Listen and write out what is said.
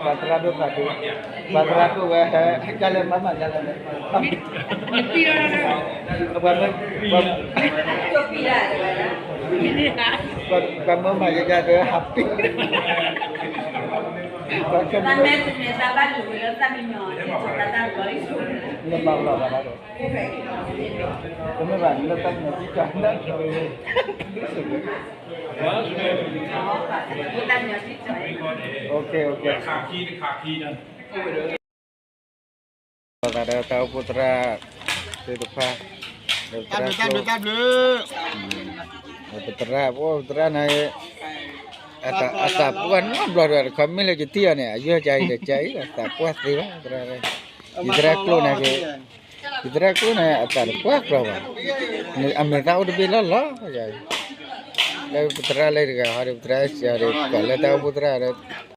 ပှၤသရၣ်ဒိၣ်သးဒိၣ်, ပှၤသရၣ်ဒိၣ်ဝဲ ကလဲၤမၤမၤဒ်လဲၣ်, ပှၤမၢမၤယဲယဲဒီး happy, ပှၤခဲမ့ၢ်, နမၤလီၤဘၣ်လီၤဒီး, တမ့ၢ်ဘၣ် နလၢတၢ်မၤစံၣ်ကီးနၢ်, သးဒီးတၢ်အိၣ်ဖှိၣ်သရၣ်သ့ၣ်တဖၣ်, ဒီးပသရၣ်, ပသရၣ်, ပသရၣ်န့ၣ်, အသးပှၢ်နီတဘျီဒီး တခီမ့ၢ်လၢယထံၣ်အီၤန့ၣ် အယွၤကၢအံၤဒီးကၢအံၤ အသးပှၢ်သ့ဘၣ်, သရၣ်, ယသရၣ်ကျိန့ၣ်က့ၤ, ယသရၣ်ကျိန့ၣ် အသးတပှၢ်ကျီဘၣ်, အမဲာ်သၣ်အိၣ်တဘ့ၣ်လီၤလီၤ, လၢပသရၣ်လၢတဂၤဟီဒီး ပသရၣ်စံးအီၤဒီး ပှၤလၢတၢ်အိၣ်ဖှိၣ်သရၣ်ဒီး